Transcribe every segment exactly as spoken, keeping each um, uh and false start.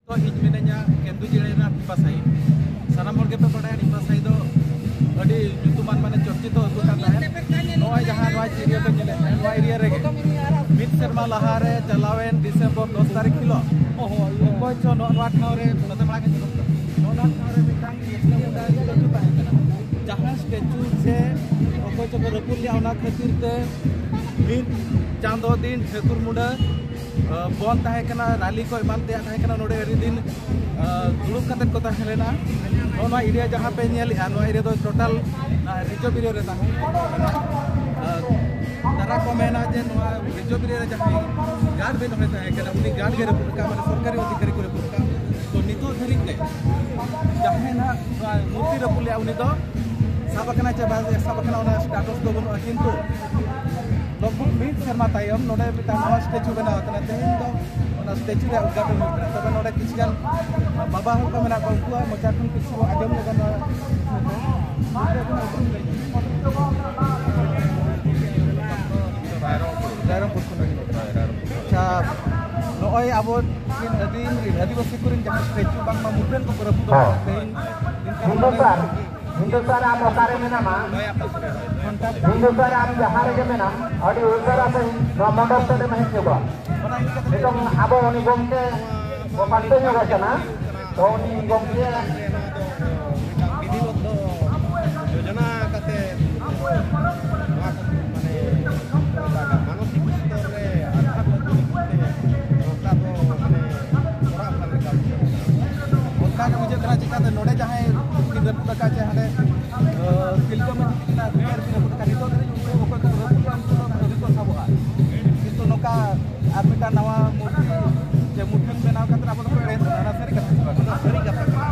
ᱛᱚ ᱤᱧ ᱢᱤᱱᱟᱹᱧᱟ ᱠᱮᱱᱫᱩᱡᱷᱤᱲᱟᱹ ᱨᱮᱱᱟᱜ ᱯᱤᱯᱟᱥᱟᱦᱤ᱾ ᱥᱟᱱᱟᱢ ᱦᱚᱲ ᱜᱮᱯᱮ ᱵᱟᱲᱟᱭᱟ ᱯᱤᱯᱟᱥᱟᱦᱤ ᱫᱚ ᱟᱹᱰᱤ ᱧᱩᱛᱩᱢᱟᱱ, ᱢᱟᱱᱮ ᱪᱚᱨᱪᱤᱛᱚ ᱟᱹᱛᱩ ᱠᱟᱱ ᱛᱟᱦᱮᱸᱫ᱾ ᱱᱚᱜᱼᱚᱭ ᱡᱟᱦᱟᱸ ᱱᱚᱣᱟ ᱮᱨᱤᱭᱟ ᱯᱮ ᱧᱮᱞᱮᱫ ᱛᱟᱦᱮᱸᱫ, ᱱᱚᱣᱟ ᱮᱨᱤᱭᱟ ᱨᱮᱜᱮ ᱢᱤᱫ ᱥᱮᱨᱢᱟ ᱞᱟᱦᱟᱨᱮ ᱪᱟᱞᱟᱣᱮᱱ ᱰᱤᱥᱮᱢᱵᱚᱨ ᱫᱚᱥ ᱛᱟᱹᱨᱤᱠᱷ ᱦᱤᱞᱳᱜ ᱚᱠᱚᱭ ᱪᱚ ᱱᱚᱜᱼᱚ ᱱᱚᱣᱟ ᱴᱷᱟᱶ ᱨᱮ, ᱱᱚᱛᱮ ᱢᱟᱲᱟᱝ ᱦᱤᱡᱩᱜ ᱢᱮ᱾ ᱱᱚᱜᱼᱚ ᱱᱚᱣᱟ ᱴᱷᱟᱶ ᱨᱮ ᱢᱤᱫᱴᱟᱝ ᱥᱴᱮᱪᱩ ᱛᱟᱦᱮᱸ ᱠᱟᱱᱟ, ᱡᱟᱦᱟᱸ ᱥᱴᱮᱪᱩ ᱥᱮ ᱚᱠᱚᱭ ᱪᱚᱠᱚ ᱨᱟᱹᱯᱩᱫ ᱞᱮᱫᱼᱟ, ᱚᱱᱟ ᱠᱷᱟᱹᱛᱤᱨ ᱛᱮ ᱢᱤᱫ ᱪᱟᱸᱫᱚ ᱫᱤᱱ ᱴᱷᱟᱹᱠᱩᱨ ᱢᱩᱸᱰᱟᱹ ᱵᱚᱱᱫ ᱛᱟᱦᱮᱸ ᱠᱟᱱᱟ, ᱨᱟᱞᱤ ᱠᱚ ᱮᱢᱟᱱ ᱛᱮᱭᱟᱜ ᱛᱟᱦᱮᱸ ᱠᱟᱱᱟ᱾ ᱱᱚᱰᱮ ᱟᱹᱰᱤ ᱫᱤᱱ ᱫᱩᱲᱩᱵ ᱠᱟᱛᱮ ᱠᱚ ᱛᱟᱦᱮᱸ ᱞᱮᱱᱟ᱾ ᱱᱚᱜᱼᱚ ᱱᱚᱣᱟ ᱮᱨᱤᱭᱟ ᱡᱟᱦᱟᱸ ᱯᱮ ᱧᱮᱞᱮᱫᱼᱟ, ᱱᱚᱣᱟ ᱮᱨᱤᱭᱟ ᱫᱚ ᱴᱳᱴᱟᱞ ᱨᱤᱡᱟᱨᱵᱷ ᱮᱨᱤᱭᱟ ᱨᱮ ᱛᱟᱦᱮᱸ ᱠᱟᱱᱟ᱾ ᱟᱨ ᱛᱟᱨᱟ ᱠᱚ ᱢᱮᱱᱟ ᱡᱮ ᱱᱚᱣᱟ ᱨᱤᱡᱟᱨᱵᱷ ᱮᱨᱤᱭᱟ ᱨᱮ ᱡᱟᱦᱟᱸᱭ ᱜᱟᱨᱰ ᱵᱮᱱ ᱨᱚᱦᱚᱭ ᱛᱟᱦᱮᱸ ᱠᱟᱱᱟ, ᱩᱱᱤ ᱜᱟᱨᱰ ᱜᱮ ᱨᱟᱹᱯᱩᱫ ᱟᱠᱟᱫ, ᱢᱟᱱᱮ ᱥᱚᱨᱠᱟᱨᱤ ᱚᱫᱷᱤᱠᱟᱨᱤ ᱠᱚ ᱨᱟᱹᱯᱩᱫ ᱟᱠᱟᱫ᱾ ᱛᱚ ᱱᱤᱛᱚᱜ ᱫᱷᱟᱹᱨᱤᱡ ᱛᱮ ᱡᱟᱦᱟᱸᱭ ᱱᱟᱦᱟᱜ ᱱᱚᱣᱟ ᱢᱩᱨᱛᱤ ᱨᱟᱹᱯᱩᱫ ᱞᱮᱫᱼᱟ, ᱩᱱᱤ ᱫᱚ ᱥᱟᱵ ᱟᱠᱟᱱᱟ ᱪᱮ ᱵᱟᱭ ᱥᱟᱵ ᱟᱠᱟᱱᱟ, ᱚᱱᱟ ᱥᱴᱮᱴᱟᱥ ᱫᱚ ᱵᱟᱹᱱᱩᱜᱼᱟ᱾ ᱠᱤᱱᱛᱩ ᱞᱚᱜᱽ ᱵᱷᱚᱜᱽ ᱢᱤᱫ ᱥᱮᱨᱢᱟ ᱛᱟᱭᱚᱢ ᱱᱚᱰᱮ ᱢᱤᱫᱴᱟᱝ ᱱᱟᱣᱟ ᱥᱴᱮᱪᱩ ᱵᱮᱱᱟᱣ ᱟᱠᱟᱱᱟ᱾ ᱛᱮᱦᱮᱧ ᱫᱚ ᱚᱱᱟ ᱥᱴᱮᱪᱩ ᱨᱮᱭᱟᱜ ᱩᱫᱽᱜᱷᱟᱴᱚᱱ ᱦᱩᱭᱩᱜ ᱠᱟᱱᱟ᱾ ᱛᱚᱵᱮ ᱱᱚᱰᱮ ᱠᱤᱪᱷᱩ ᱜᱟᱱ ᱵᱟᱵᱟ ᱦᱚᱲ ᱠᱚ ᱢᱮᱱᱟᱜ ᱠᱚᱣᱟ, ᱩᱱᱠᱩᱣᱟᱜ ᱢᱚᱪᱟ ᱠᱷᱚᱱ ᱠᱤᱪᱷᱩ ᱟᱸᱡᱚᱢ ᱞᱮᱠᱟ ᱱᱚᱣᱟ᱾ ᱨᱟᱭᱨᱚᱝᱯᱩᱨ ᱠᱷᱚᱱ᱾ ᱟᱪᱪᱷᱟ, ᱱᱚᱜᱼᱚᱭ ᱟᱵᱚ ᱨᱮᱱ ᱟᱹᱫᱤᱢ ᱨᱮᱱ ᱟᱹᱫᱤᱵᱟᱹᱥᱤ ᱠᱚᱨᱮᱱ ᱡᱟᱦᱟᱸ ᱥᱴᱮᱪᱩ ᱵᱟᱝᱢᱟ ᱢᱩᱴᱷᱟᱹᱱ ᱠᱚᱠᱚ ᱨᱟᱹᱯᱩᱫ ᱟᱠᱟᱫ, ᱦᱮᱸ᱾ ᱛᱮᱦᱮᱧ ᱦᱤᱱᱫᱩ ᱥᱟᱨ, ᱦᱤᱱᱫᱩ ᱥᱟᱨ, ᱟᱢ ᱚᱠᱟᱨᱮ ᱢᱮᱱᱟᱢᱟ? ᱦᱤᱱᱫᱩ ᱥᱟᱨ, ᱟᱢ ᱡᱟᱦᱟᱸ ᱨᱮᱜᱮ ᱢᱮᱱᱟᱢ, ᱟᱹᱰᱤ ᱩᱥᱟᱹᱨᱟ ᱥᱟᱺᱦᱤᱡ ᱱᱚᱣᱟ ᱢᱚᱱᱰᱚᱯ ᱥᱮᱫ ᱮᱢ ᱦᱮᱡ ᱧᱚᱜᱚᱜᱼᱟ᱾ ᱱᱤᱛᱚᱝ ᱟᱵᱚ ᱩᱱᱤ ᱜᱚᱢᱠᱮ ᱵᱚ ᱯᱟᱱᱛᱮ ᱧᱚᱜ ᱟᱠᱟᱱᱟ, ᱛᱚ ᱩᱱᱤ ᱜᱚᱢᱠᱮ ᱢᱤᱫᱴᱟᱝ ᱵᱤᱫᱷᱤᱵᱚᱫᱽᱫᱷᱚ ᱡᱳᱡᱚᱱᱟ ᱠᱟᱛᱮ ᱱᱚᱣᱟ ᱠᱚ ᱢᱟᱱᱮ ᱢᱟᱱᱚᱥᱤᱠ ᱥᱛᱚᱨ ᱨᱮ ᱟᱜᱷᱟᱛ ᱟᱹᱜᱩ ᱞᱟᱹᱜᱤᱫ ᱛᱮ ᱱᱚᱝᱠᱟ ᱫᱚ ᱢᱟᱱᱮ ᱠᱚᱨᱟᱣ ᱠᱟᱱ ᱞᱮᱠᱟ ᱵᱩᱡᱷᱟᱹᱜ ᱠᱟᱱᱟ᱾ ᱚᱱᱠᱟ ᱜᱮ ᱵᱩᱡᱷᱟᱹᱜ ᱠᱟᱱᱟ᱾ ᱪᱤᱠᱟᱹᱛᱮ ᱱᱚᱰᱮ ᱡᱟᱦᱟᱸᱭ ᱢᱩᱨᱛᱤ ᱨᱟᱹᱯᱩᱫ ᱟᱠᱟᱫ ᱪᱮ ᱦᱟᱸᱰᱮ, ᱟᱸ, ᱛᱤᱞᱠᱟᱹ ᱢᱟᱹᱡᱷᱤ ᱛᱤᱠᱤᱱᱟᱜ ᱵᱤᱦᱟᱨ ᱠᱤᱱ ᱨᱟᱹᱯᱩᱫ ᱟᱠᱟᱫ, ᱱᱤᱛᱚᱜ ᱫᱷᱟᱹᱵᱤᱡ ᱩᱱᱠᱩ ᱚᱠᱚᱭ ᱠᱚ ᱨᱟᱹᱯᱩᱫ ᱟᱠᱟᱫ, ᱩᱱᱠᱩ ᱫᱚ ᱟᱹᱣᱨᱤ ᱠᱚ ᱥᱟᱵᱚᱜᱼᱟ᱾ ᱠᱤᱱᱛᱩ ᱱᱚᱝᱠᱟ ᱟᱨ ᱢᱤᱫᱴᱟᱝ ᱱᱟᱣᱟ ᱢᱩᱨᱛᱤ ᱪᱮ ᱢᱩᱴᱷᱟᱹᱱ ᱵᱮᱱᱟᱣ ᱠᱟᱛᱮ ᱟᱵᱚ ᱫᱚᱠᱚ ᱮᱲᱮ ᱵᱚᱱᱟ, ᱚᱱᱟ ᱥᱟᱹᱨᱤ ᱠᱟᱛᱷᱟ ᱥᱮ ᱵᱟᱝ? ᱚᱱᱟ ᱥᱟᱹᱨᱤ ᱠᱟᱛᱷᱟ ᱠᱟᱱᱟ᱾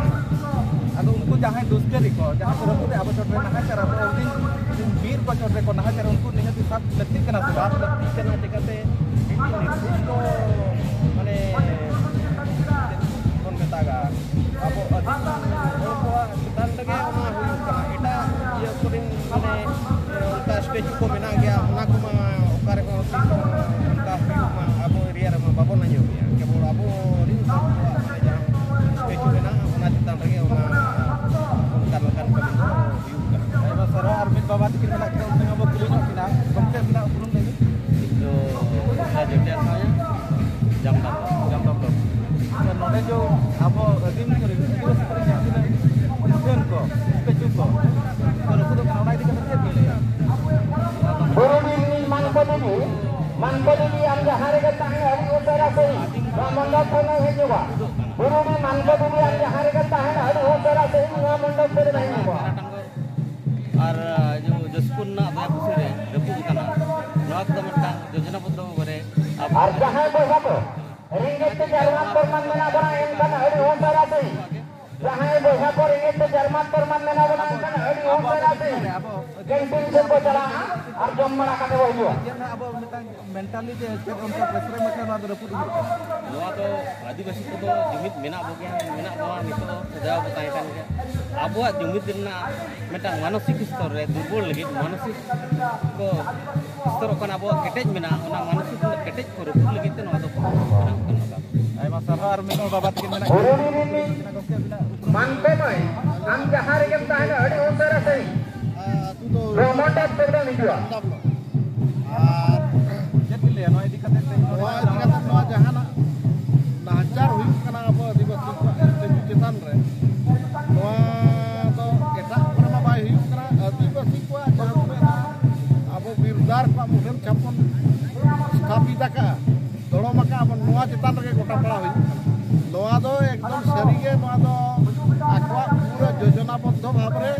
ᱟᱫᱚ ᱩᱱᱠᱩ ᱡᱟᱦᱟᱸᱭ ᱫᱩᱥᱠᱟᱹᱨᱤ ᱠᱚ, ᱡᱟᱦᱟᱸᱭ ᱠᱚ ᱨᱟᱹᱯᱩᱫ ᱮᱫ ᱟᱵᱚ ᱪᱚᱴ ᱨᱮ ᱱᱟᱦᱟᱪᱟᱨ, ᱟᱵᱚ ᱩᱱᱫᱤᱱ ᱵᱤᱨ ᱠᱚ ᱪᱚᱴ ᱨᱮᱠᱚ ᱱᱟᱦᱟᱪᱟᱨ, ᱩᱱᱠᱩ ᱱᱤᱦᱟᱹᱛ ᱥᱟᱵ ᱞᱟᱹᱠᱛᱤᱜ ᱠᱟᱱᱟ ᱥᱮ ᱵᱟᱝ? ᱞᱟᱹᱠᱛᱤᱜ ᱠᱟᱱᱟ᱾ ᱪᱤᱠᱟᱹᱛᱮ ᱢᱤᱫᱴᱤᱡ ᱱᱤᱨᱫᱤᱥᱴᱚ, ᱢᱟᱱᱮ, ᱪᱮᱫ ᱵᱚᱱ ᱢᱮᱛᱟᱜᱼᱟ, ᱟᱵᱚ ᱟᱹᱫᱤᱢ ᱦᱚᱲ ᱠᱚᱣᱟᱜ ᱪᱮᱛᱟᱱ ᱨᱮᱜᱮ ᱚᱱᱟ ᱦᱩᱭᱩᱜ ᱠᱟᱱᱟ᱾ ᱮᱴᱟᱜ ᱤᱭᱟᱹ ᱠᱚᱨᱮᱱ, ᱢᱟᱱᱮ, ᱚᱱᱠᱟ ᱥᱴᱮᱪᱩ ᱠᱚ ᱢᱮᱱᱟᱜ ᱜᱮᱭᱟ, ᱚᱱᱟ ᱠᱚᱢᱟ ᱚᱠᱟ ᱨᱮᱦᱚᱸ ᱛᱤᱥ ᱦᱚᱸ ᱚᱱᱠᱟ ᱦᱩᱭᱩᱜ ᱢᱟ ᱟᱵᱚ ᱮᱨᱤᱭᱟ ᱨᱮᱢᱟ ᱵᱟᱵᱚᱱ ᱟᱸᱡᱚᱢ ᱜᱮᱭᱟ᱾ ᱠᱮᱵᱚᱞ ᱟᱵᱚ ᱨᱤᱱ ᱦᱚᱲ ᱠᱚᱣᱟᱜ ᱟᱵᱚ ᱟᱹᱫᱤᱢ ᱠᱚᱨᱮ, ᱟᱹᱫᱤᱵᱟᱹᱥᱤ ᱠᱚᱨᱮ ᱡᱟᱦᱟᱸ ᱛᱤᱱᱟᱹᱜ ᱢᱩᱴᱷᱟᱹᱱ ᱠᱚ, statue ᱠᱚ, ᱠᱚ ᱨᱟᱹᱯᱩᱫᱚᱜ ᱠᱟᱱᱟ, ᱚᱱᱟ ᱤᱫᱤ ᱠᱟᱛᱮ ᱪᱮᱫ ᱵᱤᱱ ᱞᱟᱹᱭᱟ? ᱵᱩᱨᱩᱰᱤ ᱨᱤᱱᱤᱡ ᱢᱟᱱᱠᱚ ᱫᱤᱫᱤ, ᱢᱟᱱᱠᱚ ᱫᱤᱫᱤ, ᱟᱢ ᱡᱟᱦᱟᱸ ᱨᱮᱜᱮ ᱛᱟᱦᱮᱱ, ᱟᱹᱰᱤ ᱩᱥᱟᱹᱨᱟ ᱥᱟᱺᱦᱤᱡ ᱱᱚᱣᱟ ᱢᱚᱱᱰᱚᱯ ᱴᱷᱮᱱ ᱮᱢ ᱦᱤᱡᱩᱜᱼᱟ᱾ ᱵᱩᱨᱩᱰᱤ ᱢᱟᱱᱠᱚ ᱫᱤᱫᱤ, ᱟᱢ ᱡᱟᱦᱟᱸ ᱨᱮᱜᱮ ᱛᱟᱦᱮᱱ, ᱟᱹᱰᱤ ᱩᱥᱟᱹᱨᱟ ᱥᱟᱺᱦᱤᱡ ᱱᱚᱣᱟ ᱢᱚᱱᱰᱚᱯ ᱴᱷᱮᱱ ᱮᱢ ᱦᱤᱡᱩᱜᱼᱟ᱾ ᱟᱨ ᱡᱚᱥᱯᱩᱨ ᱨᱮᱱᱟᱜ ᱫᱚᱭᱟ ᱯᱩᱥᱤ ᱨᱮ ᱨᱟᱹᱯᱩᱫ ᱟᱠᱟᱱᱟ, ᱱᱚᱣᱟ ᱠᱚᱫᱚ ᱢᱤᱫᱴᱟᱝ ᱡᱳᱡᱚᱱᱟᱵᱚᱫᱽᱫᱷᱚ ᱵᱷᱟᱵᱮ ᱨᱮ ᱟᱵᱚ ᱟᱨ ᱡᱟᱦᱟᱸᱭ ᱵᱚᱭᱦᱟ ᱠᱚ ᱨᱮᱸᱜᱮᱡ ᱛᱮ ᱡᱟᱨᱢᱟᱱ ᱯᱚᱨᱢᱟᱱ ᱢᱮᱱᱟᱜ ᱵᱚᱱᱟ, ᱮᱱᱠᱷᱟᱱ ᱟᱹᱰᱤ ᱩᱥᱟᱹᱨᱟ ᱥᱟᱺᱦᱤᱡ ᱡᱟᱦᱟᱸᱭ ᱵᱚᱭᱦᱟ ᱠᱚ ᱨᱮᱸᱜᱮᱡ ᱛᱮ ᱡᱟᱨᱢᱟᱱ ᱯᱚᱨᱢᱟᱱ ᱢᱮᱱᱟᱜ ᱵᱚᱱᱟ, ᱮᱱᱠᱷᱟᱱ ᱟᱹᱰᱤ ᱩᱥᱟᱹᱨᱟ ᱥᱟᱺᱦᱤᱡ ᱠᱮᱱᱴᱤᱱ ᱥᱮᱫ ᱵᱚ ᱪᱟᱞᱟᱜᱼᱟ ᱟᱨ ᱡᱚᱢ ᱵᱟᱲᱟ ᱠᱟᱛᱮ ᱵᱚ ᱦᱤᱡᱩᱜᱼᱟ᱾ ᱡᱮ ᱱᱚᱣᱟ ᱟᱵᱚ ᱢᱤᱫᱴᱟᱝ ᱢᱮᱱᱴᱟᱞᱤ ᱛᱮ ᱪᱮᱫ ᱚᱱᱠᱟ ᱯᱨᱮᱥᱟᱨ ᱮᱢ ᱠᱷᱟᱱ ᱱᱚᱣᱟ ᱫᱚ ᱨᱟᱹᱯᱩᱫ ᱦᱩᱭᱩᱜ ᱠᱟᱱᱟ? ᱱᱚᱣᱟ ᱫᱚ ᱟᱹᱫᱤᱵᱟᱹᱥᱤ ᱠᱚᱫᱚ ᱡᱩᱢᱤᱫ ᱢᱮᱱᱟᱜ ᱵᱚᱜᱮᱭᱟ, ᱢᱮᱱᱟᱜ ᱵᱚᱱᱟ, ᱱᱤᱛᱚᱜ ᱦᱚᱸ ᱥᱮᱫᱟᱭ ᱵᱚ ᱛᱟᱦᱮᱸ ᱠᱟᱱ ᱜᱮᱭᱟ᱾ ᱟᱵᱚᱣᱟᱜ ᱡᱩᱢᱤᱫ ᱨᱮᱱᱟᱜ ᱢᱤᱫᱴᱟᱝ ᱢᱟᱱᱚᱥᱤᱠ ᱥᱛᱚᱨ ᱨᱮ ᱫᱩᱨᱵᱚᱞ ᱞᱟᱹᱜᱤᱫ, ᱢᱟᱱᱚᱥᱤᱠ ᱠᱚ ᱥᱛᱚᱨᱚᱜ ᱠᱟᱱᱟ, ᱟᱵᱚᱣᱟᱜ ᱠᱮᱴᱮᱡ ᱢᱮᱱᱟᱜᱼᱟ, ᱚᱱᱟ ᱢᱟᱱᱚᱥᱤᱠ ᱠᱮᱴᱮᱡ ᱠᱚ ᱨᱟᱹᱯᱩᱫ ᱞᱟᱹᱜᱤᱫ ᱛᱮ ᱱᱚᱣᱟ ᱫᱚ ᱵᱮᱱᱟᱣ ᱠᱟᱱᱟ᱾ ᱟᱭᱢᱟ ᱥᱟᱨᱦᱟᱣ᱾ ᱟᱨ ᱢᱤᱫ ᱦᱚᱲ ᱵᱟᱵᱟ ᱛᱟᱹᱠᱤᱱ ᱢᱮᱱᱟᱜ ᱠᱤᱱᱟ᱾ ᱢᱟᱱᱠᱚ ᱢᱟᱹᱭ, ᱟᱢ ᱡᱟᱦᱟᱸ ᱨᱮᱜᱮᱢ ᱛᱟᱦᱮᱱᱟ, ᱟᱹᱰᱤ ᱩᱥᱟᱹᱨᱟ ᱥᱟᱺᱦᱤᱡ ᱟᱹᱛᱩ ᱫᱚ ᱵᱨᱚᱦᱢᱚᱱᱰᱚᱯ ᱥᱮᱫ ᱵᱚᱱ ᱦᱤᱡᱩᱜᱼᱟ᱾ ᱟᱨ ᱪᱮᱫ ᱵᱤᱱ ᱞᱟᱹᱭᱟ ᱱᱚᱣᱟ ᱤᱫᱤ ᱠᱟᱛᱮ? ᱱᱚᱣᱟ ᱤᱫᱤ ᱠᱟᱛᱮ ᱱᱚᱣᱟ ᱡᱟᱦᱟᱸᱱᱟᱜ ᱱᱟᱦᱟᱪᱟᱨ ᱦᱩᱭᱩᱜ ᱠᱟᱱᱟ ᱟᱵᱚ ᱟᱹᱫᱤᱵᱟᱹᱥᱤ ᱠᱚᱣᱟᱜ ᱥᱴᱮᱪᱩ ᱪᱮᱛᱟᱱ ᱨᱮ, ᱱᱚᱣᱟ ᱫᱚ ᱮᱴᱟᱜ ᱠᱚᱨᱮ ᱢᱟ ᱵᱟᱭ ᱦᱩᱭᱩᱜ ᱠᱟᱱᱟ᱾ ᱟᱹᱫᱤᱵᱟᱹᱥᱤ ᱠᱚᱣᱟᱜ ᱡᱟᱦᱟᱸ ᱛᱤᱱᱟᱹᱜ ᱟᱵᱚ ᱵᱤᱨᱫᱟᱨ ᱠᱚᱣᱟᱜ ᱢᱩᱴᱷᱟᱹᱱ ᱪᱷᱟᱯ ᱵᱚᱱ ᱥᱛᱷᱟᱯᱤᱛ ᱟᱠᱟᱫᱼᱟ, ᱫᱚᱲᱚᱢ ᱟᱠᱟᱫᱼᱟ ᱵᱚᱱ, ᱱᱚᱣᱟ ᱪᱮᱛᱟᱱ ᱨᱮᱜᱮ ᱜᱚᱴᱟ ᱯᱟᱲᱟ ᱦᱩᱭᱩᱜ ᱠᱟᱱᱟ᱾ ᱱᱚᱣᱟ ᱫᱚ ᱮᱠᱫᱚᱢ ᱥᱟᱹᱨᱤᱜᱮ, ᱱᱚᱣᱟ ᱫᱚ ᱟᱠᱚᱣᱟᱜ ᱯᱩᱨᱟᱹ ᱡᱳᱡᱚᱱᱟᱵᱚᱫᱽᱫᱷᱚ ᱵᱷᱟᱵᱽ ᱨᱮ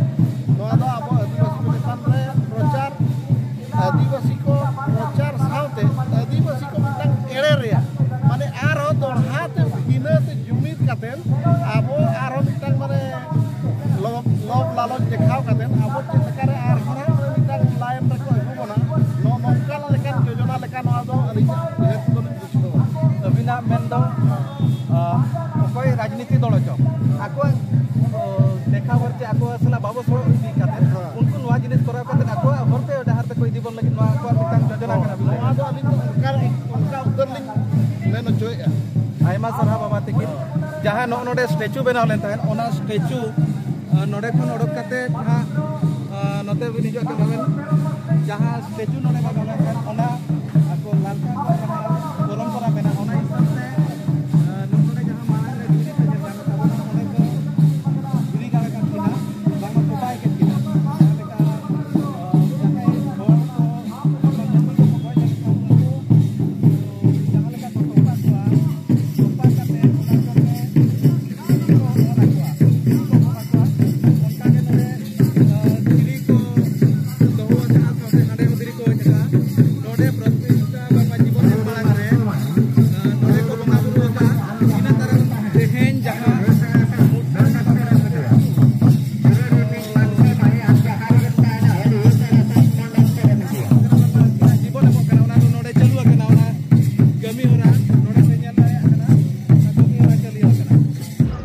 ᱱᱚᱣᱟ ᱫᱚ ᱟᱵᱚ ᱟᱹᱫᱤᱵᱟᱹᱥᱤ ᱠᱚ ᱪᱮᱛᱟᱱ ᱨᱮ ᱯᱨᱚᱪᱟᱨ, ᱟᱹᱫᱤᱵᱟᱹᱥᱤ ᱠᱚ ᱯᱨᱚᱪᱟᱨ ᱥᱟᱶᱛᱮ ᱟᱹᱫᱤᱵᱟᱹᱥᱤ ᱠᱚ ᱢᱤᱫᱴᱟᱝ ᱮᱲᱮ ᱨᱮᱭᱟᱜ, ᱢᱟᱱᱮ ᱟᱨᱦᱚᱸ ᱫᱚᱲᱦᱟ ᱛᱮ ᱵᱷᱤᱱᱟᱹ ᱛᱮ ᱡᱩᱢᱤᱫ ᱠᱟᱛᱮ ᱟᱵᱚ ᱟᱨᱦᱚᱸ ᱢᱤᱫᱴᱟᱝ ᱢᱟᱱᱮ ᱞᱚᱵᱽ, ᱞᱚᱵᱽ ᱞᱟᱞᱚᱪ ᱫᱮᱠᱷᱟᱣ ᱠᱟᱛᱮ ᱟᱵᱚ ᱪᱮᱫ ᱞᱮᱠᱟᱨᱮ ᱟᱨᱦᱚᱸ ᱢᱤᱫᱴᱟᱝ ᱞᱟᱭᱤᱱ ᱨᱮᱠᱚ ᱟᱹᱜᱩ ᱵᱚᱱᱟ, ᱱᱚᱜᱼᱚ ᱱᱚᱝᱠᱟᱱ ᱞᱮᱠᱟᱱ ᱡᱳᱡᱚᱱᱟ ᱞᱮᱠᱟ ᱱᱚᱣᱟ ᱫᱚ ᱟᱹᱞᱤᱧᱟᱜ ᱩᱭᱦᱟᱹᱨ ᱛᱮᱫᱚ ᱞᱤᱧ ᱵᱩᱡᱷᱟᱹᱣᱟ᱾ ᱟᱹᱵᱤᱱᱟᱜ ᱢᱮᱱ ᱫᱚ, ᱟ, ᱚᱠᱚᱭ ᱨᱟᱡᱽᱱᱤᱛᱤ ᱫᱚᱞ ᱦᱚᱪᱚ ᱟᱠᱚᱣᱟᱜ, ᱚ, ᱫᱮᱠᱷᱟᱣ ᱦᱚᱨ ᱪᱮ ᱟᱠᱚ ᱥᱟᱞᱟᱜ ᱵᱟᱵᱚ ᱥᱚᱦᱚᱫ ᱤᱫᱤ ᱠᱟᱛᱮ, ᱦᱮᱸ᱾ ᱩᱱᱠᱩ ᱱᱚᱣᱟ ᱡᱤᱱᱤᱥ ᱠᱚᱨᱟᱣ ᱠᱟᱛᱮ ᱟᱠᱚᱣᱟᱜ ᱦᱚᱨ ᱛᱮ ᱰᱟᱦᱟᱨ ᱛᱮᱠᱚ ᱤᱫᱤ ᱵᱚᱱ ᱞᱟᱹᱜᱤᱫ ᱱᱚᱣᱟ ᱟᱠᱚᱣᱟᱜ ᱢᱤᱫᱴᱟᱝ ᱡᱳᱡᱚᱱᱟ ᱠᱟᱱᱟ᱾ ᱱᱚᱣᱟ ᱫᱚ ᱟᱹᱞᱤᱧ ᱫᱚ ᱚᱱᱠᱟ, ᱚᱱᱠᱟ ᱩᱛᱟᱹᱨ ᱞᱤᱧ ᱢᱮᱱ ᱦᱚᱪᱚᱭᱮᱫᱼᱟ᱾ ᱟᱭᱢᱟ ᱥᱟᱨᱦᱟᱣ ᱵᱟᱵᱟ ᱛᱟᱹᱠᱤᱱ᱾ ᱡᱟᱦᱟᱸ ᱱᱚᱜᱼᱚ ᱱᱚᱰᱮ ᱥᱴᱮᱪᱩ ᱵᱮᱱᱟᱣ ᱞᱮᱱ ᱛᱟᱦᱮᱸᱫ, ᱚᱱᱟ ᱥᱴᱮᱪᱩ, ᱟ, ᱱᱚᱰᱮ ᱠᱷᱚᱱ ᱚᱰᱚᱠ ᱠᱟᱛᱮ ᱦᱟᱸᱜ, ᱟ, ᱱᱚᱛᱮ ᱵᱤᱱ ᱦᱤᱡᱩᱜᱼᱟ, ᱠᱮᱢᱨᱟᱢᱮᱱ, ᱡᱟᱦᱟᱸ ᱥᱴᱮᱪᱩ ᱱᱚᱰᱮ ᱵᱮᱱᱟᱣ ᱞᱮᱱ ᱛᱟᱦᱮᱸᱫ, ᱚᱱᱟ ᱟᱠᱚ ᱞᱟᱞᱠᱟ ᱠᱚ ᱡᱟᱦᱟᱸ ᱯᱚᱨᱚᱢᱯᱚᱨᱟ ᱢᱮᱱᱟᱜᱼᱟ, ᱚᱱᱟ ᱦᱤᱥᱟᱹᱵ ᱛᱮ, ᱟ, ᱱᱚᱰᱮ ᱡᱟᱦᱟᱸ ᱢᱟᱲᱟᱝ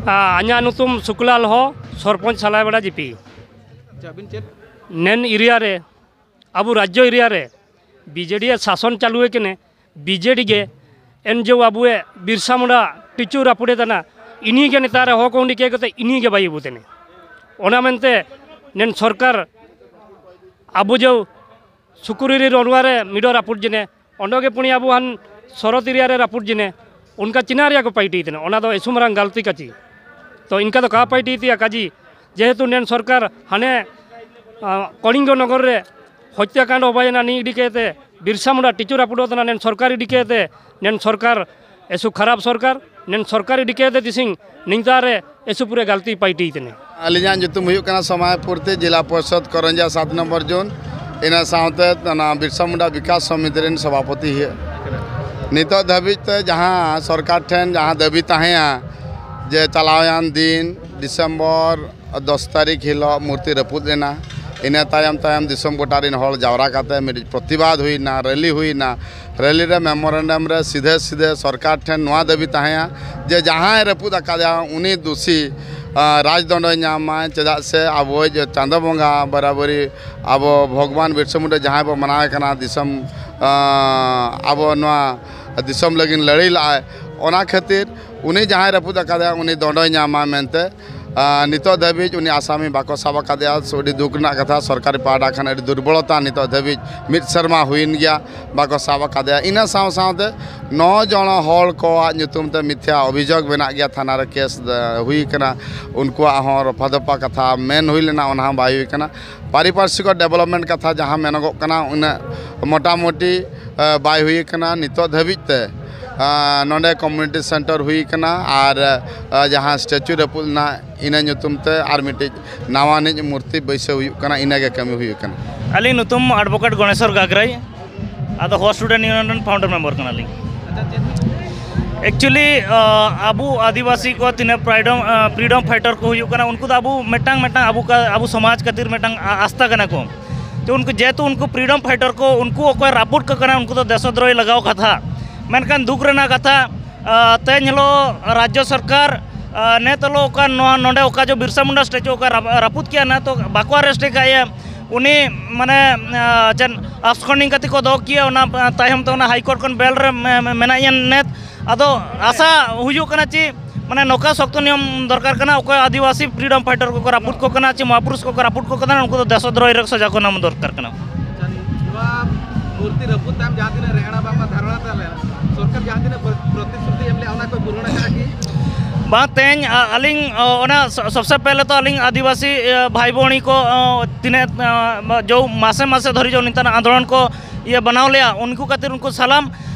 ᱟᱧᱟᱜ ᱧᱩᱛᱩᱢ ᱥᱩᱠᱞᱟᱞ ᱦᱚ, ᱥᱚᱨᱯᱚᱧᱪ ᱥᱟᱞᱟᱭᱵᱮᱲᱟ ᱡᱤᱯᱤ᱾ ᱟᱪᱪᱷᱟ, ᱟᱹᱵᱤᱱ ᱪᱮᱫ? ᱱᱮᱱ ᱮᱨᱤᱭᱟ ᱨᱮ, ᱟᱵᱚ ᱨᱟᱡᱽᱡᱚ ᱮᱨᱤᱭᱟ ᱨᱮ ᱵᱤᱡᱮᱰᱤ ᱮ ᱥᱟᱥᱚᱱ ᱪᱟᱹᱞᱩ ᱮ ᱠᱟᱱᱮ, ᱵᱤᱡᱮᱰᱤ ᱜᱮ ᱮᱱ ᱡᱮ ᱟᱵᱚᱭᱮ ᱵᱤᱨᱥᱟ ᱢᱩᱱᱰᱟ ᱴᱤᱪᱩ ᱨᱟᱹᱯᱩᱫᱮ ᱛᱟᱦᱮᱱᱟ, ᱤᱱᱤ ᱜᱮ ᱱᱮᱛᱟᱨ ᱦᱚᱠ ᱦᱩᱱᱰᱤ ᱠᱮ ᱠᱟᱛᱮ ᱤᱱᱤ ᱜᱮ ᱵᱟᱭ ᱟᱹᱵᱩ ᱛᱮᱱᱮ᱾ ᱚᱱᱟ ᱢᱮᱱᱛᱮ ᱱᱮᱱ ᱥᱚᱨᱠᱟᱨ ᱟᱵᱚ ᱡᱮ ᱥᱩᱠᱨᱤ ᱨᱚᱱᱣᱟ ᱨᱮ ᱢᱤᱰᱚ ᱨᱟᱹᱯᱩᱫ ᱡᱮᱱᱮ, ᱚᱸᱰᱮ ᱜᱮ ᱯᱩᱱᱭᱟ ᱟᱵᱚ ᱦᱟᱱ ᱥᱚᱨᱚᱛ ᱮᱨᱤᱭᱟ ᱨᱮ ᱨᱟᱹᱯᱩᱫ ᱡᱮᱱᱮ, ᱚᱱᱠᱟ ᱪᱤᱱᱟ ᱨᱮᱭᱟᱜ ᱠᱚ ᱯᱟᱭᱴᱤ ᱛᱟᱦᱮᱱᱟ᱾ ᱚᱱᱟ ᱫᱚ ᱮᱥᱩ ᱢᱟᱨᱟᱝ ᱜᱟᱞᱛᱤ ᱠᱟᱪᱤ᱾ ᱛᱚ ᱤᱱᱠᱟ ᱫᱚ ᱠᱟ ᱯᱟᱭᱴᱤ ᱛᱤᱭᱟ ᱠᱟᱡᱤ, ᱡᱮᱦᱮᱛᱩ ᱱᱮᱱ ᱥᱚᱨᱠᱟᱨ ᱦᱟᱱᱮ, ᱟ, ᱠᱚᱞᱤᱝᱜᱚ ᱱᱚᱜᱚᱨ ᱨᱮ ᱦᱚᱛᱭᱟᱠᱟᱸᱰ ᱦᱚᱵᱟᱭᱮᱱᱟ, ᱱᱤ ᱤᱫᱤ ᱠᱟᱛᱮ ᱵᱤᱨᱥᱟ ᱢᱩᱱᱰᱟ ᱴᱤᱪᱩ ᱨᱟᱹᱯᱩᱫᱚᱜ ᱛᱟᱦᱮᱱᱟ, ᱱᱮᱱ ᱥᱚᱨᱠᱟᱨ ᱤᱫᱤ ᱠᱟᱛᱮ, ᱱᱮᱱ ᱥᱚᱨᱠᱟᱨ ᱮᱥᱩ ᱠᱷᱟᱨᱟᱯ ᱥᱚᱨᱠᱟᱨ, ᱱᱮᱱ ᱥᱚᱨᱠᱟᱨ ᱤᱫᱤ ᱠᱟᱛᱮ ᱛᱤᱥᱤᱝ ᱱᱤᱝᱠᱟ ᱨᱮ ᱮᱥᱩ ᱯᱩᱨᱟᱹ ᱜᱟᱞᱛᱤ ᱯᱟᱭᱴᱤ ᱛᱟᱦᱮᱱᱟ᱾ ᱟᱹᱞᱤᱧᱟᱜ ᱧᱩᱛᱩᱢ ᱦᱩᱭᱩᱜ ᱠᱟᱱᱟ ᱥᱚᱢᱟᱭᱯᱩᱨᱛᱤ, ᱡᱮᱞᱟ ᱯᱚᱨᱤᱥᱚᱫᱽ ᱠᱚᱨᱚᱧᱡᱟ ᱥᱟᱛ ᱱᱚᱢᱵᱚᱨ ᱡᱳᱱ, ᱤᱱᱟᱹ ᱥᱟᱶᱛᱮ ᱚᱱᱟ ᱵᱤᱨᱥᱟ ᱢᱩᱱᱰᱟ ᱵᱤᱠᱟᱥ ᱥᱚᱢᱤᱛᱤ ᱨᱮᱱ ᱥᱚᱵᱷᱟᱯᱚᱛᱤ ᱦᱩᱭᱩᱜ᱾ ᱱᱤᱛᱚᱜ ᱫᱷᱟᱹᱵᱤᱡ ᱛᱮ ᱡᱟᱦᱟᱸ ᱥᱚᱨᱠᱟᱨ ᱴᱷᱮᱱ ᱡᱟᱦᱟᱸ ᱫᱟᱹᱵᱤ ᱛᱟᱦᱮᱸᱭᱟ ᱡᱮ ᱪᱟᱞᱟᱣᱮᱱ ᱫᱤᱱ ᱰᱤᱥᱮᱢᱵᱚᱨ ᱫᱚᱥ ᱛᱟᱹᱨᱤᱠᱷ ᱦᱤᱞᱳᱜ ᱢᱩᱨᱛᱤ ᱨᱟᱹᱯᱩᱫ ᱞᱮᱱᱟ, ᱤᱱᱟᱹ ᱛᱟᱭᱚᱢ ᱛᱟᱭᱚᱢ ᱫᱤᱥᱚᱢ ᱜᱚᱴᱟ ᱨᱮᱱ ᱦᱚᱲ ᱡᱟᱣᱨᱟ ᱠᱟᱛᱮ ᱢᱤᱫᱴᱤᱡ ᱯᱨᱚᱛᱤᱵᱟᱫ ᱦᱩᱭᱱᱟ, ᱨᱮᱞᱤ ᱦᱩᱭᱱᱟ, ᱨᱮᱞᱤ ᱨᱮ ᱢᱮᱢᱳᱨᱮᱱᱰᱟᱢ ᱨᱮ ᱥᱤᱫᱷᱟᱹ ᱥᱤᱫᱷᱟᱹ ᱥᱚᱨᱠᱟᱨ ᱴᱷᱮᱱ ᱱᱚᱣᱟ ᱫᱟᱹᱵᱤ ᱛᱟᱦᱮᱸᱭᱟ ᱡᱮ ᱡᱟᱦᱟᱸᱭ ᱨᱟᱹᱯᱩᱫ ᱟᱠᱟᱫᱮᱭᱟ ᱩᱱᱤ ᱫᱩᱥᱤ, ᱟ, ᱨᱟᱡᱽ ᱫᱚᱸᱰᱚᱭ ᱧᱟᱢ ᱢᱟᱭ, ᱪᱮᱫᱟᱜ ᱥᱮ ᱟᱵᱚᱭᱤᱡ ᱪᱟᱸᱫᱚ ᱵᱚᱸᱜᱟ ᱵᱟᱨᱟᱵᱟᱨᱤ ᱟᱵᱚ ᱵᱷᱚᱜᱽᱵᱟᱱ ᱵᱤᱨᱥᱟ ᱢᱩᱱᱰᱟ ᱡᱟᱦᱟᱸᱭ ᱵᱚ ᱢᱟᱱᱟᱣᱮ ᱠᱟᱱᱟ, ᱫᱤᱥᱚᱢ, ᱟ, ᱟᱵᱚ ᱱᱚᱣᱟ ᱫᱤᱥᱚᱢ ᱞᱟᱹᱜᱤᱫ ᱞᱟᱹᱲᱦᱟᱹᱭ ᱞᱟᱜᱼᱟᱭ, ᱚᱱᱟ ᱠᱷᱟᱹᱛᱤᱨ ᱩᱱᱤ ᱡᱟᱦᱟᱸᱭ ᱨᱟᱹᱯᱩᱫ ᱟᱠᱟᱫᱮᱭᱟ ᱩᱱᱤ ᱫᱚᱸᱰᱚᱭ ᱧᱟᱢ ᱢᱟ ᱢᱮᱱᱛᱮ, ᱟ, ᱱᱤᱛᱚᱜ ᱫᱷᱟᱹᱵᱤᱡ ᱩᱱᱤ ᱟᱥᱟᱢᱤ ᱵᱟᱠᱚ ᱥᱟᱵ ᱟᱠᱟᱫᱮᱭᱟ᱾ ᱥᱮ ᱟᱹᱰᱤ ᱫᱩᱠ ᱨᱮᱱᱟᱜ ᱠᱟᱛᱷᱟ, ᱥᱚᱨᱠᱟᱨᱤ ᱯᱟᱦᱴᱟ ᱠᱷᱚᱱ ᱟᱹᱰᱤ ᱫᱩᱨᱵᱚᱞᱚᱛᱟ, ᱱᱤᱛᱚᱜ ᱫᱷᱟᱹᱵᱤᱡ ᱢᱤᱫ ᱥᱮᱨᱢᱟ ᱦᱩᱭᱮᱱ ᱜᱮᱭᱟ, ᱵᱟᱠᱚ ᱥᱟᱵ ᱟᱠᱟᱫᱮᱭᱟ᱾ ᱤᱱᱟᱹ ᱥᱟᱶ ᱥᱟᱶᱛᱮ ᱱᱚ ᱡᱚᱱ ᱦᱚᱲ ᱠᱚᱣᱟᱜ ᱧᱩᱛᱩᱢ ᱛᱮ ᱢᱤᱛᱷᱭᱟ ᱚᱵᱷᱤᱡᱳᱜᱽ ᱢᱮᱱᱟᱜ ᱜᱮᱭᱟ, ᱛᱷᱟᱱᱟ ᱨᱮ ᱠᱮᱥ, ᱮ, ᱦᱩᱭ ᱠᱟᱱᱟ, ᱩᱱᱠᱩᱣᱟᱜ ᱦᱚᱸ ᱨᱚᱯᱷᱟ ᱫᱚᱯᱷᱟ ᱠᱟᱛᱷᱟ ᱢᱮᱱ ᱦᱩᱭ ᱞᱮᱱᱟ, ᱚᱱᱟ ᱦᱚᱸ ᱵᱟᱭ ᱦᱩᱭ ᱠᱟᱱᱟ᱾ ᱯᱟᱨᱤᱯᱟᱨᱥᱤᱠ ᱰᱮᱵᱷᱞᱚᱯᱢᱮᱱᱴ ᱠᱟᱛᱷᱟ ᱡᱟᱦᱟᱸ ᱢᱮᱱᱚᱜᱚᱜ ᱠᱟᱱᱟ, ᱩᱱᱟᱹᱜ ᱢᱚᱴᱟᱢᱩᱴᱤ, ᱮ, ᱵᱟᱭ ᱦᱩᱭ ᱠᱟᱱᱟ ᱱᱤᱛᱚᱜ ᱫᱷᱟᱹᱵᱤᱡ ᱛᱮ᱾ ᱮ, ᱱᱚᱰᱮ ᱠᱚᱢᱤᱭᱩᱱᱤᱴᱤ ᱥᱮᱱᱴᱟᱨ ᱦᱩᱭ ᱠᱟᱱᱟ ᱟᱨ, ᱮ, ᱡᱟᱦᱟᱸ ᱥᱴᱮᱪᱩ ᱨᱟᱹᱯᱩᱫ ᱞᱮᱱᱟ, ᱤᱱᱟᱹ ᱧᱩᱛᱩᱢ ᱛᱮ ᱟᱨ ᱢᱤᱫᱴᱤᱡ ᱱᱟᱣᱟᱱᱤᱡ ᱢᱩᱨᱛᱤ ᱵᱟᱹᱭᱥᱟᱹᱣ ᱦᱩᱭᱩᱜ ᱠᱟᱱᱟ, ᱤᱱᱟᱹᱜᱮ ᱠᱟᱹᱢᱤ ᱦᱩᱭᱩᱜ ᱠᱟᱱᱟ᱾ ᱟᱹᱞᱤᱧ ᱧᱩᱛᱩᱢ ᱮᱰᱵᱷᱳᱠᱮᱴ ᱜᱚᱬᱮᱥᱚᱨ ᱜᱟᱜᱽᱨᱟᱭ, ᱟᱫᱚ ᱦᱚ ᱥᱴᱩᱰᱮᱱᱴ ᱤᱭᱩᱱᱤᱭᱚᱱ ᱨᱮᱱ ᱯᱷᱟᱣᱩᱱᱰᱟᱨ ᱢᱮᱢᱵᱟᱨ ᱠᱟᱱᱟᱞᱤᱧ᱾ ᱮᱠᱪᱩᱭᱮᱞᱤ, ᱟᱵᱚ ᱟᱹᱫᱤᱵᱟᱹᱥᱤ ᱠᱚ ᱛᱤᱱᱟᱹᱜ ᱯᱨᱟᱭᱰᱚᱢ, ᱯᱷᱨᱤᱰᱚᱢ ᱯᱷᱟᱭᱴᱟᱨ ᱠᱚ ᱦᱩᱭᱩᱜ ᱠᱟᱱᱟ, ᱩᱱᱠᱩ ᱫᱚ ᱟᱵᱚ ᱢᱤᱫᱴᱟᱝ, ᱢᱤᱫᱴᱟᱝ ᱟᱵᱚ ᱠᱟ-, ᱟᱵᱚ ᱥᱚᱢᱟᱡᱽ ᱠᱷᱟᱹᱛᱤᱨ ᱢᱤᱫᱴᱟᱝ ᱟ-, ᱟᱥᱛᱟ ᱠᱟᱱᱟ ᱠᱚ᱾ ᱛᱚ ᱩᱱᱠᱩ, ᱡᱮᱦᱮᱛᱩ ᱩᱱᱠᱩ ᱯᱷᱨᱤᱰᱚᱢ ᱯᱷᱟᱭᱴᱟᱨ ᱠᱚ, ᱩᱱᱠᱩ ᱚᱠᱚᱭ ᱨᱟᱯᱩᱴ ᱠᱚ ᱠᱟᱱᱟ, ᱩᱱᱠᱩ ᱫᱚ ᱫᱮᱥᱚᱫᱨᱳᱦᱤ ᱞᱟᱜᱟᱣ ᱠᱟᱛᱷᱟ᱾ ᱢᱮᱱᱠᱷᱟᱱ ᱫᱩᱠ ᱨᱮᱱᱟᱜ ᱠᱟᱛᱷᱟ, ᱟ, ᱛᱮᱦᱮᱧ ᱦᱤᱞᱳᱜ ᱨᱟᱡᱽᱡᱚ ᱥᱚᱨᱠᱟᱨ ᱟᱨ ᱱᱮᱛ ᱦᱤᱞᱳᱜ ᱚᱠᱟ ᱱᱚᱣᱟ ᱱᱚᱰᱮ ᱚᱠᱟ ᱡᱚ ᱵᱤᱨᱥᱟ ᱢᱩᱱᱰᱟ ᱥᱴᱮᱪᱩ ᱚᱠᱟ ᱨᱟᱯ- ᱨᱟᱹᱯᱩᱫ ᱠᱮᱜᱼᱟ, ᱱᱮᱛ ᱵᱟᱠᱚ ᱟᱨᱮᱥᱴ ᱠᱟᱜ ᱭᱟ᱾ ᱩᱱᱤ ᱢᱟᱱᱮ ᱟᱨ ᱪᱮᱫ ᱟᱵᱥᱠᱚᱱᱰᱤᱝ ᱠᱟᱛᱮ ᱠᱚ ᱫᱚᱦᱚ ᱠᱮᱭᱟ, ᱚᱱᱟ ᱛᱟᱭᱚᱢ ᱛᱮ ᱚᱱᱟ ᱦᱟᱭ ᱠᱳᱨᱴ ᱠᱷᱚᱱ ᱵᱮᱞ ᱨᱮ ᱢᱮ- ᱢᱮ- ᱢᱮᱱᱟᱜ ᱭᱟ ᱱᱮᱛ᱾ ᱟᱫᱚ ᱟᱥᱟ ᱦᱩᱭᱩᱜ ᱠᱟᱱᱟ ᱪᱮ ᱢᱟᱱᱮ ᱱᱚᱝᱠᱟ ᱥᱚᱠᱛᱚ ᱱᱤᱭᱚᱢ ᱫᱚᱨᱠᱟᱨ ᱠᱟᱱᱟ, ᱚᱠᱚᱭ ᱟᱹᱫᱤᱵᱟᱹᱥᱤ ᱯᱷᱨᱤᱰᱚᱢ ᱯᱷᱟᱭᱴᱟᱨ ᱠᱚᱠᱚ ᱨᱟᱹᱯᱩᱫ ᱠᱚ ᱠᱟᱱᱟ ᱪᱮ ᱢᱚᱦᱟᱯᱩᱨᱩᱥ ᱠᱚᱠᱚ ᱨᱟᱹᱯᱩᱫ ᱠᱚ ᱠᱟᱱᱟ, ᱩᱱᱠᱩ ᱫᱚ ᱫᱮᱥᱚᱫᱨᱳᱦᱤ ᱨᱮ ᱥᱟᱡᱟ ᱠᱚ ᱧᱟᱢ ᱫᱚᱨᱠᱟᱨ ᱠᱟᱱᱟ᱾ ᱟᱪᱪᱷᱟ, ᱱᱚᱣᱟ ᱢᱩᱨᱛᱤ ᱨᱟᱹᱯᱩᱫ ᱛᱟᱭᱚᱢ ᱡᱟᱦᱟᱸ ᱛᱤᱱᱟᱹᱜ ᱨᱮᱦᱲᱟ ᱵᱟᱝᱢᱟ ᱫᱷᱟᱨᱚᱱᱟ ᱛᱟᱦᱮᱸ ᱞᱮᱱᱟ, ᱥᱚᱨᱠᱟᱨ ᱡᱟᱦᱟᱸ ᱛᱤᱱᱟᱹᱜ ᱯᱨᱚ- ᱯᱨᱚᱛᱤᱥᱨᱩᱛᱤ ᱮᱢ ᱞᱮᱫᱟ, ᱚᱱᱟ ᱠᱚᱭ ᱯᱩᱨᱚᱱ ᱟᱠᱟᱫᱟ ᱠᱤ? ᱵᱟᱝ, ᱛᱮᱦᱮᱧ ᱟ- ᱟᱹᱞᱤᱧ ᱚ, ᱚᱱᱟ ᱥᱚ- ᱥᱚᱵᱥᱮ ᱯᱮᱦᱞᱮ ᱛᱚ ᱟᱹᱞᱤᱧ ᱟᱹᱫᱤᱵᱟᱹᱥᱤ ᱮ, ᱵᱷᱟᱭ ᱵᱷᱚᱱᱤ ᱠᱚ ᱚ, ᱛᱤᱱᱟᱹᱜ ᱚ, ᱡᱚ ᱢᱟᱥᱮ ᱢᱟᱥᱮ ᱫᱷᱚᱨᱤ ᱡᱚ ᱱᱤᱛᱟᱱ ᱟᱱᱫᱳᱞᱚᱱ ᱠᱚ ᱤᱭᱟᱹ ᱵᱮᱱᱟᱣ ᱞᱮᱭᱟ, ᱩᱱᱠᱩ ᱠᱷᱟᱹᱛᱤᱨ ᱩᱱᱠᱩ ᱥᱟᱞᱟᱢ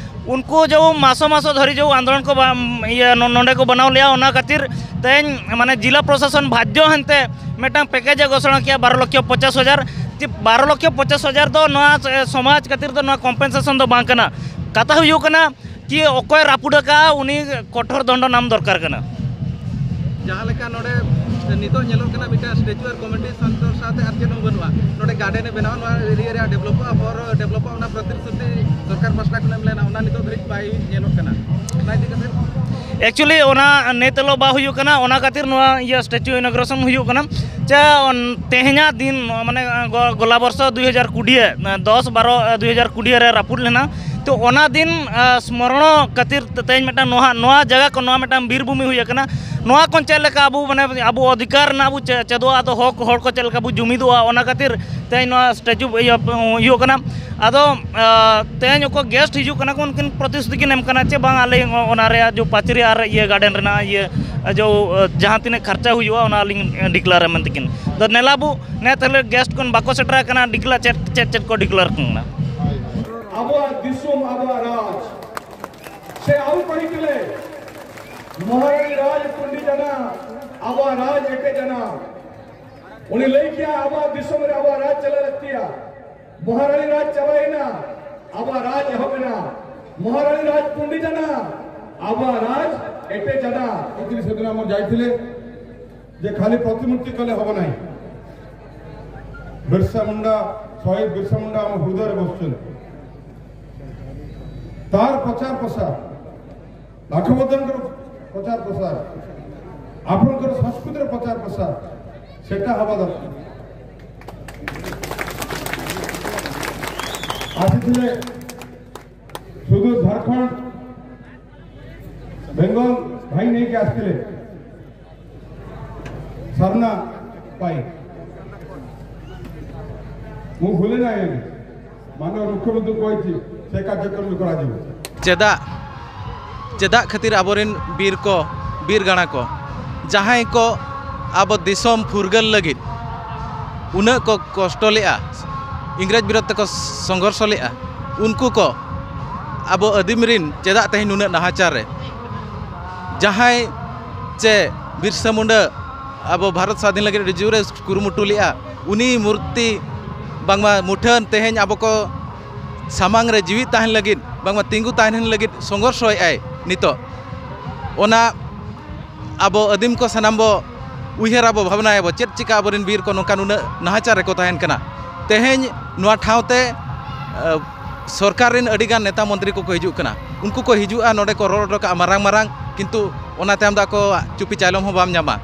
ᱩᱱᱠᱩ ᱡᱚ ᱢᱟᱥᱚ ᱢᱟᱥᱚ ᱫᱷᱚᱨᱤ ᱡᱚ ᱟᱱᱫᱳᱞᱚᱱ ᱠᱚ ᱵᱟ- ᱤᱭᱟᱹ ᱱᱚ- ᱱᱚᱰᱮ ᱠᱚ ᱵᱮᱱᱟᱣ ᱞᱮᱭᱟ, ᱚᱱᱟ ᱠᱷᱟᱹᱛᱤᱨ ᱛᱮᱦᱮᱧ ᱢᱟᱱᱮ ᱡᱤᱞᱟ ᱯᱨᱚᱥᱟᱥᱚᱱ ᱵᱷᱟᱡᱽᱡᱚ ᱦᱟᱱᱛᱮ ᱢᱤᱫᱴᱟᱝ ᱯᱮᱠᱮᱡ ᱮ ᱜᱷᱳᱥᱚᱱᱟ ᱠᱮᱜᱼᱟ, ᱵᱟᱨᱚ ᱞᱚᱠᱷᱚ ᱯᱚᱪᱟᱥ ᱦᱟᱡᱟᱨ᱾ ᱡᱮ ᱵᱟᱨᱚ ᱞᱚᱠᱷᱚ ᱯᱚᱪᱟᱥ ᱦᱟᱡᱟᱨ ᱫᱚ ᱱᱚᱣᱟ ᱮ, ᱥᱚᱢᱟᱡᱽ ᱠᱷᱟᱹᱛᱤᱨ ᱫᱚ ᱱᱚᱣᱟ ᱠᱚᱢᱯᱮᱱᱥᱮᱥᱚᱱ ᱫᱚ ᱵᱟᱝ ᱠᱟᱱᱟ᱾ ᱠᱟᱛᱷᱟ ᱦᱩᱭᱩᱜ ᱠᱟᱱᱟ ᱠᱤ ᱚᱠᱚᱭ ᱨᱟᱹᱯᱩᱫ ᱟᱠᱟᱫᱼᱟ, ᱩᱱᱤ ᱠᱚᱴᱷᱳᱨ ᱫᱚᱱᱰᱚ ᱧᱟᱢ ᱫᱚᱨᱠᱟᱨ ᱠᱟᱱᱟ᱾ ᱡᱟᱦᱟᱸ ᱞᱮᱠᱟ ᱱᱚᱰᱮ ᱱᱤᱛᱚᱜ ᱧᱮᱞᱚᱜ ᱠᱟᱱᱟ, ᱢᱤᱫᱴᱟᱝ ᱥᱴᱮᱪᱩ ᱟᱨ ᱠᱚᱢᱤᱴᱤ ᱥᱟᱱᱛᱚᱨ ᱥᱟᱶᱛᱮ ᱟᱨ ᱪᱮᱫ ᱦᱚᱸ ᱵᱟᱹᱱᱩᱜᱼᱟ᱾ ᱱᱚᱰᱮ ᱜᱟᱨᱰᱮᱱ ᱮ ᱵᱮᱱᱟᱣᱟ, ᱱᱚᱣᱟ ᱮᱨᱤᱭᱟ ᱨᱮᱭᱟᱜ ᱰᱮᱵᱷᱞᱚᱯᱚᱜᱼᱟ, ᱦᱚᱨ ᱰᱮᱵᱷᱞᱚᱯᱚᱜᱼᱟ, ᱚᱱᱟ ᱯᱨᱚᱛᱤᱥᱨᱩᱛᱤ ᱥᱚᱨᱠᱟᱨ ᱯᱟᱥᱴᱟ ᱠᱷᱚᱱ ᱮᱢ ᱞᱮᱱᱟ, ᱚᱱᱟ ᱱᱤᱛᱚᱜ ᱫᱷᱟᱹᱨᱤᱡ ᱵᱟᱭ ᱧᱮᱞᱚᱜ ᱠᱟᱱᱟ᱾ ᱚᱱᱟ ᱤᱫᱤ ᱠᱟᱛᱮ ᱮᱠᱪᱩᱭᱮᱞᱤ ᱚᱱᱟ ᱱᱤᱛ ᱦᱤᱞᱳᱜ ᱵᱟᱝ ᱦᱩᱭᱩᱜ ᱠᱟᱱᱟ, ᱚᱱᱟ ᱠᱷᱟᱹᱛᱤᱨ ᱱᱚᱣᱟ ᱤᱭᱟᱹ ᱥᱴᱮᱪᱩ ᱤᱱᱚᱜᱨᱮᱥᱚᱱ ᱦᱩᱭᱩᱜ ᱠᱟᱱᱟ᱾ ᱪᱮ ᱚᱱ- ᱛᱮᱦᱮᱧᱟᱜ ᱫᱤᱱ, ᱢᱟᱱᱮ ᱜᱚ- ᱜᱚᱞᱟ ᱵᱚᱨᱥᱚ ᱫᱩᱭ ᱦᱟᱡᱟᱨ ᱠᱩᱲᱤ ᱫᱚᱥ ᱵᱟᱨᱚ ᱫᱩᱭ ᱦᱟᱡᱟᱨ ᱠᱩᱲᱤ ᱨᱮ ᱨᱟᱹᱯᱩᱫ ᱞᱮᱱᱟ᱾ ᱛᱚ ᱚᱱᱟ ᱫᱤᱱ ᱟᱨ ᱥᱢᱚᱨᱚᱱᱚ ᱠᱷᱟᱹᱛᱤᱨ ᱛᱮ ᱛᱮᱦᱮᱧ ᱢᱤᱫᱴᱟᱝ ᱱᱚᱣᱟ ᱱᱚᱣᱟ ᱡᱟᱭᱜᱟ ᱠᱚ ᱱᱚᱣᱟ ᱢᱤᱫᱴᱟᱝ ᱵᱤᱨ ᱵᱷᱩᱢᱤ ᱦᱩᱭ ᱟᱠᱟᱱᱟ᱾ ᱱᱚᱣᱟ ᱠᱷᱚᱱ ᱪᱮᱫ ᱞᱮᱠᱟ ᱟᱵᱚ ᱢᱟᱱᱮ ᱟᱵᱚ ᱚᱫᱷᱤᱠᱟᱨ ᱨᱮᱱᱟᱜ ᱵᱚ ᱪᱮ- ᱪᱮᱫᱚᱜᱼᱟ, ᱟᱫᱚ ᱦᱚᱠ ᱦᱚᱲ ᱠᱚ ᱪᱮᱫ ᱞᱮᱠᱟ ᱵᱚ ᱡᱩᱢᱤᱫᱚᱜᱼᱟ, ᱚᱱᱟ ᱠᱷᱟᱹᱛᱤᱨ ᱛᱮᱦᱮᱧ ᱱᱚᱣᱟ ᱥᱴᱮᱪᱩ ᱤᱭᱟᱹ ᱦᱩᱭᱩᱜ ᱠᱟᱱᱟ᱾ ᱟᱫᱚ ᱟᱨ ᱛᱮᱦᱮᱧ ᱚᱠᱚᱭ ᱜᱮᱥᱴ ᱦᱤᱡᱩᱜ ᱠᱟᱱᱟ ᱠᱚ, ᱩᱱᱠᱤᱱ ᱯᱨᱚᱛᱤᱥᱨᱩᱛᱤ ᱠᱤᱱ ᱮᱢ ᱠᱟᱱᱟ ᱪᱮ ᱵᱟᱝ, ᱟᱞᱮ ᱚᱱᱟ ᱨᱮᱭᱟᱜ ᱡᱚ ᱯᱟᱪᱮᱨᱤ ᱟᱨ ᱤᱭᱟᱹ ᱜᱟᱨᱰᱮᱱ ᱨᱮᱱᱟᱜ ᱤᱭᱟᱹ ᱡᱚ ᱡᱟᱦᱟᱸ ᱛᱤᱱᱟᱹᱜ ᱠᱷᱚᱨᱪᱟ ᱦᱩᱭᱩᱜᱼᱟ, ᱚᱱᱟ ᱟᱹᱞᱤᱧ ᱰᱤᱠᱞᱟᱨᱟ ᱢᱮᱱᱛᱮ ᱠᱤᱱ᱾ ᱟᱫᱚ ᱱᱮᱞᱟ ᱵᱚ ᱱᱮ ᱛᱟᱦᱞᱮ ᱜᱮᱥᱴ ᱠᱷᱚᱱ ᱵᱟᱠᱚ ᱥᱮᱴᱮᱨ ᱟᱠᱟᱱᱟ, ᱰᱤᱠᱞᱟᱨ ᱪᱮᱫ ᱪᱮᱫ ᱪᱮᱫ ᱠᱚ ᱰᱤᱠᱞᱟᱨ ᱠᱟᱱᱟ? ᱟᱵᱚᱣᱟᱜ ᱫᱤᱥᱚᱢ, ᱟᱵᱚᱣᱟᱜ ᱨᱟᱡᱽ ᱥᱮ ᱟᱹᱨᱩ ᱯᱟᱹᱨᱤ ᱠᱟᱞᱮ ᱢᱚᱦᱟᱨᱟᱱᱤ ᱨᱟᱡᱽ ᱯᱚᱱᱰᱤᱛ ᱡᱟᱱᱟ, ᱟᱵᱚᱣᱟᱜ ᱨᱟᱡᱽ ᱮᱴᱮᱡ ᱡᱟᱱᱟ᱾ ᱩᱱᱤ ᱞᱟᱹᱭ ᱠᱮᱭᱟ, ᱟᱵᱚᱣᱟᱜ ᱫᱤᱥᱚᱢ ᱨᱮ ᱟᱵᱚᱣᱟᱜ ᱨᱟᱡᱽ ᱪᱟᱞᱟᱜ ᱞᱟᱹᱠᱛᱤᱭᱟ᱾ ᱢᱚᱦᱟᱨᱟᱱᱤ ᱨᱟᱡᱽ ᱪᱟᱵᱟᱭᱮᱱᱟ, ᱟᱵᱚᱣᱟᱜ ᱨᱟᱡᱽ ᱮᱦᱚᱵ ᱮᱱᱟ᱾ ମହାରାଣୀ ରାଜ ପଣ୍ଡିତ ନା ଆବା ରାଜ ଏତେ ଜଣା। ଏଥିରେ ସେଦିନ ଆମର ଯାଇଥିଲେ ଯେ ଖାଲି ପ୍ରତିମୂର୍ତ୍ତି କଲେ ହବ ନାହିଁ। ବିର୍ସା ମୁଣ୍ଡା, ଶହୀଦ ବିର୍ସା ମୁଣ୍ଡା ଆମ ହୃଦୟରେ ବସୁଛନ୍ତି। ତାର ପ୍ରଚାର ପ୍ରସାର, ଲାଖପତିଙ୍କର ପ୍ରଚାର ପ୍ରସାର, ଆପଣଙ୍କର ସଂସ୍କୃତିର ପ୍ରଚାର ପ୍ରସାର ସେଟା ହବା ଦରକାର। ଆସିଥିଲେ ସୁଦୂର ଝାଡ଼ଖଣ୍ଡ, ବେଙ୍ଗଲ ଭାଇ ନେଇକି ଆସିଥିଲେ ସାରନା ପାଇଁ। ମୁଁ ଭୁଲେ ନାହିଁ, ଆଜ୍ଞା। ମାନନୀୟ ମୁଖ୍ୟମନ୍ତ୍ରୀ କହିଛି, ସେ କାର୍ଯ୍ୟକ୍ରମ କରାଯିବ। ᱪᱮᱫᱟᱜ ᱪᱮᱫᱟᱜ ᱠᱷᱟᱹᱛᱤᱨ ᱟᱵᱚᱨᱮᱱ ᱵᱤᱨ ᱠᱚ, ᱵᱤᱨ ᱜᱟᱬᱟ ᱠᱚ, ᱡᱟᱦᱟᱸᱭ ᱠᱚ ᱟᱵᱚ ᱫᱤᱥᱚᱢ ᱯᱷᱩᱨᱜᱟᱹᱞ ᱞᱟᱹᱜᱤᱫ ᱩᱱᱟᱹᱜ ᱠᱚ ᱠᱚᱥᱴᱚ ᱞᱮᱜᱼᱟ, ᱤᱝᱨᱮᱡᱽ ᱵᱤᱨᱳᱫᱷ ᱛᱮᱠᱚ ᱥᱚᱝᱜᱷᱚᱨᱥᱚ ᱞᱮᱜᱼᱟ, ᱩᱱᱠᱩ ᱠᱚ ᱟᱵᱚ ᱟᱹᱫᱤᱢ ᱨᱤᱱ ᱪᱮᱫᱟᱜ ᱛᱮᱦᱮᱧ ᱱᱩᱱᱟᱹᱜ ᱱᱟᱦᱟᱪᱟᱨ ᱨᱮ? ᱡᱟᱦᱟᱸᱭ ᱪᱮ ᱵᱤᱨᱥᱟ ᱢᱩᱱᱰᱟ ᱟᱵᱚ ᱵᱷᱟᱨᱚᱛ ᱥᱟᱫᱷᱤᱱ ᱞᱟᱹᱜᱤᱫ ᱟᱹᱰᱤ ᱡᱳᱨᱮ ᱠᱩᱨᱩᱢᱩᱴᱩ ᱞᱮᱜᱼᱟ, ᱩᱱᱤ ᱢᱩᱨᱛᱤ ᱵᱟᱝᱢᱟ ᱢᱩᱴᱷᱟᱹᱱ ᱛᱮᱦᱮᱧ ᱟᱵᱚ ᱠᱚ ᱥᱟᱢᱟᱝ ᱨᱮ ᱡᱤᱣᱤᱫ ᱛᱟᱦᱮᱱ ᱞᱟᱹᱜᱤᱫ, ᱵᱟᱝᱢᱟ ᱛᱤᱸᱜᱩ ᱛᱟᱦᱮᱱ ᱞᱟᱹᱜᱤᱫ ᱥᱚᱝᱜᱷᱚᱨᱥᱚᱭᱮᱫ ᱟᱭ ᱱᱤᱛᱚᱜ᱾ ᱚᱱᱟ ᱟᱵᱚ ᱟᱹᱫᱤᱢ ᱠᱚ ᱥᱟᱱᱟᱢ ᱵᱚ ᱩᱭᱦᱟᱹᱨ ᱟᱵᱚ, ᱵᱷᱟᱵᱽᱱᱟᱭᱟᱵᱚ, ᱪᱮᱫ ᱪᱤᱠᱟ ᱟᱵᱚᱨᱮᱱ ᱵᱤᱨ ᱠᱚ ᱱᱚᱝᱠᱟ ᱱᱩᱱᱟᱹᱜ ᱱᱟᱦᱟᱪᱟᱨ ᱨᱮᱠᱚ ᱛᱟᱦᱮᱱ ᱠᱟᱱᱟ᱾ ᱛᱮᱦᱮᱧ ᱱᱚᱣᱟ ᱴᱷᱟᱶ ᱛᱮ, ᱮ, ᱥᱚᱨᱠᱟᱨ ᱨᱮᱱ ᱟᱹᱰᱤ ᱜᱟᱱ ᱱᱮᱛᱟ ᱢᱚᱱᱛᱨᱤ ᱠᱚᱠᱚ ᱦᱤᱡᱩᱜ ᱠᱟᱱᱟ, ᱩᱱᱠᱩ ᱠᱚ ᱦᱤᱡᱩᱜᱼᱟ, ᱱᱚᱰᱮ ᱠᱚ ᱨᱚᱲ ᱦᱚᱴᱚ ᱠᱟᱜᱼᱟ ᱢᱟᱨᱟᱝ ᱢᱟᱨᱟᱝ, ᱠᱤᱱᱛᱩ ᱚᱱᱟ ᱛᱟᱭᱚᱢ ᱫᱚ ᱟᱠᱚᱣᱟᱜ ᱪᱩᱯᱤ ᱪᱟᱭᱞᱚᱢ ᱦᱚᱸ ᱵᱟᱢ ᱧᱟᱢᱟ᱾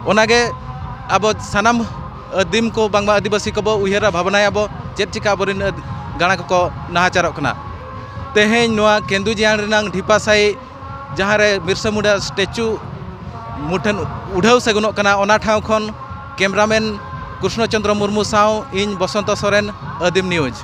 ᱚᱱᱟᱜᱮ ᱟᱵᱚ ᱥᱟᱱᱟᱢ ᱟᱹᱫᱤᱢ ᱠᱚ ᱵᱟᱝᱢᱟ ᱟᱹᱫᱤᱵᱟᱹᱥᱤ ᱠᱚᱵᱚ ᱩᱭᱦᱟᱹᱨᱟ, ᱵᱷᱟᱵᱽᱱᱟᱭᱟᱵᱚ, ᱪᱮᱫ ᱪᱤᱠᱟ ᱟᱵᱚᱨᱮᱱ ᱟᱹᱫ-, ᱜᱟᱬᱟ ᱠᱚᱠᱚ ᱱᱟᱦᱟᱪᱟᱨᱚᱜ ᱠᱟᱱᱟ᱾ ᱛᱮᱦᱮᱧ ᱱᱚᱣᱟ ᱠᱮᱱᱫᱩ ᱡᱤᱭᱟᱹᱲ ᱨᱮᱱᱟᱝ ᱰᱷᱤᱯᱟᱥᱟᱭᱤ, ᱡᱟᱦᱟᱸ ᱨᱮ ᱵᱤᱨᱥᱟ ᱢᱩᱱᱰᱟ ᱥᱴᱮᱪᱩ ᱢᱩᱴᱷᱟᱹᱱ ᱩᱰᱷᱟᱹᱣ ᱥᱟᱹᱜᱩᱱᱚᱜ ᱠᱟᱱᱟ, ᱚᱱᱟ ᱴᱷᱟᱶ ᱠᱷᱚᱱ ᱠᱮᱢᱨᱟᱢᱮᱱ ᱠᱨᱤᱥᱱᱚ ᱪᱚᱱᱫᱨᱚ ᱢᱩᱨᱢᱩ ᱥᱟᱶ ᱤᱧ ᱵᱚᱥᱚᱱᱛᱚ ᱥᱚᱨᱮᱱ, ᱟᱹᱫᱤᱢ ᱱᱤᱭᱩᱡᱽ᱾